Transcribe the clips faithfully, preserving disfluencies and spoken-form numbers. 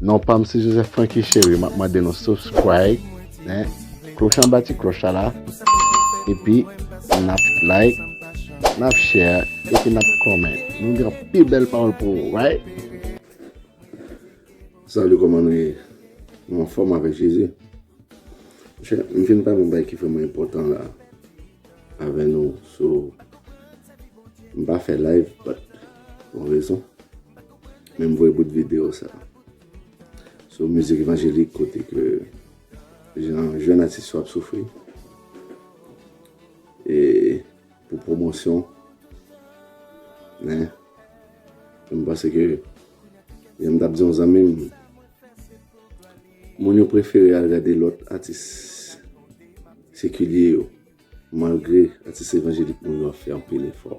Non pa m se Joseph Francky Chéri, m ap mande nou subscribe, hein, kloch anba ti kloch la la, epi n ap like, n ap share, epi n ap comment. Nou gen anpil bèl pawòl pou ou, right? Salut, kòman nou ye? Nou anfòm avèk Jezi? Monchè, m vin pale yon bagay ki vrèman enpòtan la avè nou. So, m pa fè live, but pou yon rezon. Men m voye bout videyo sa. So, mizik evanjelik kote ke jan jèn atis yo ap soufri. E pou pwomosyon, men, m panse ke, jan m t ap di yon zanmi m, moun yo prefere al gade lòt atis sekilye yo, malgre atis evanjelik nou yo ap fè anpil efò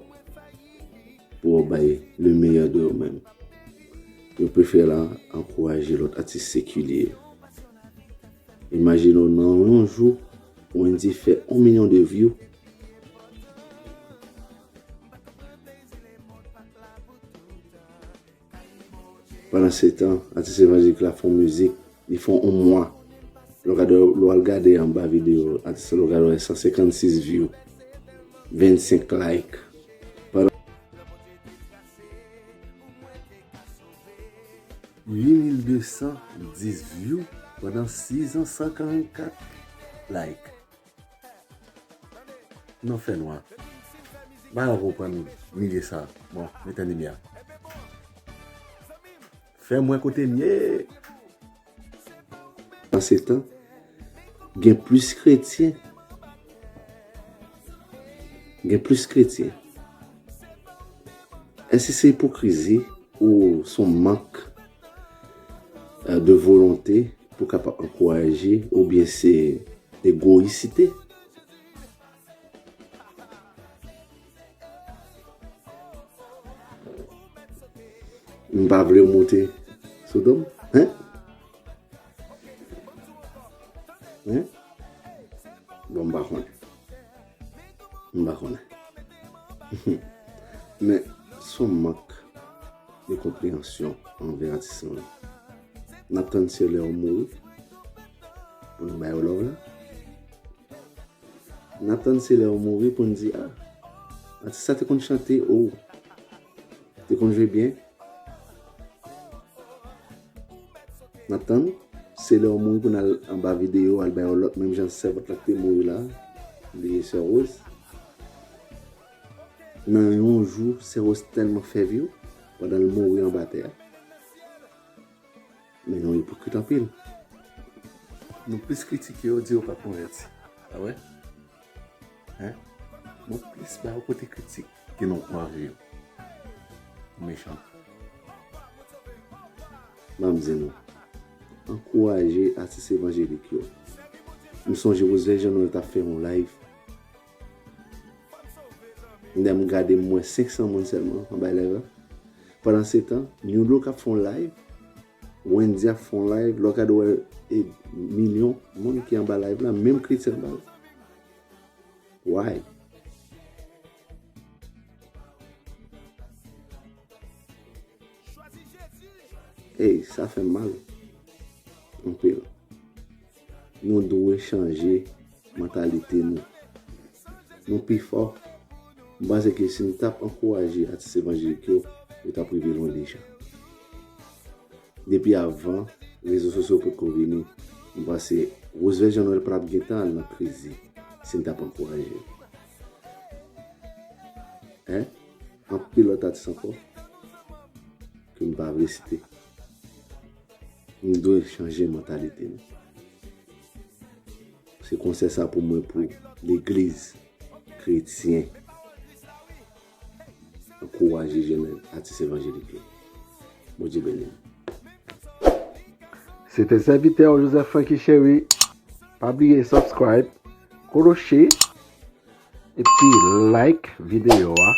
pou yo bay le meilleur de yo menm. Yo prefere al ankouraje lòt atis sekilye yo. Imajine w nan yon jou, Wendy fè yon milyon de view. Pandan se tan, atis evanjelik la fè yon mizik, li fè yon mwa. Lè w gade, lè w al gade anba videyo atis la, lè w gade, w wè san senkannsis view, vennsenk like. Pandan uit mil de san dis view pandan sis an, san karannkat like. Non, fènwa. M pa ka konprann milye sa. Bon, met an limyè. Fè m wè kote m ye. Pandan se tan, gen plis kretyen. Gen plis kretyen. Èske se ipokrizi ou se yon mank, eh, de volonte pou kapab ankouraje, oubyen se egoyisite? M pa vle w monte sou do m, hein? Hein? Bon, m pa konnen. M pa konnen. Men, se yon mank de konpreyansyon anvè atis mwen. N ap tann se lè yo mouri pou nou ba yo love la. N ap tann se lè yo mouri pou n di, ah, atis sa te konn chante, oh, te konn jwe byen. N ap tann se lè yo mouri pou n al anba videyo, al ba yo love, menm jan sèvant la ki te mouri la, li ye sè Rose. Nan yon jou, sè Rose tèlman fè view, pandan l mouri anba tè a. Men nou ipokrit anpil. Nou plis kritike yo, di yo p ap konvèti. A wè? Hein? Nou plis ba yo kote kritik ke nou ankouraje yo. Mechan. M ap di nou, ankouraje atis evanjelik yo. M sonje Roosevelt Jean Noël t ap fè yon live. Lè m gade, m wè senk san moun sèlman anba live la. Pandan se tan, New Look ap fè yon live, Wendy ap fè yon live, lè w gade w wè, e, milyon moun ki anba live la, menm kretyen anba l. Why? Ey, sa fè m mal anpil. Nou dwe chanje mantalite nou. Nou pi fò. M panse ke si n t ap ankouraje atis evanjelik yo, yo t ap rive lwen deja. Depi avan, rezo sosyo potko vini, m panse Roosevelt Jean Noël pa t ap gentan al nan kriz li si n t ap ankouraje l. Hein? Anpil lòt atis ankò ke m pa vle site. Nou dwe chanje mantalite nou. Se konsèy sa pou mwen pou legliz, kretyen. Ankouraje jèn atis evanjelik yo. Bondye beni nou. Se te sèvitè w Joseph Francky Chéri. Pa bliye subscribe, kwoche, epi like videyo a.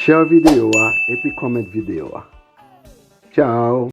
Share videyo a, epi comment videyo a. Tchao!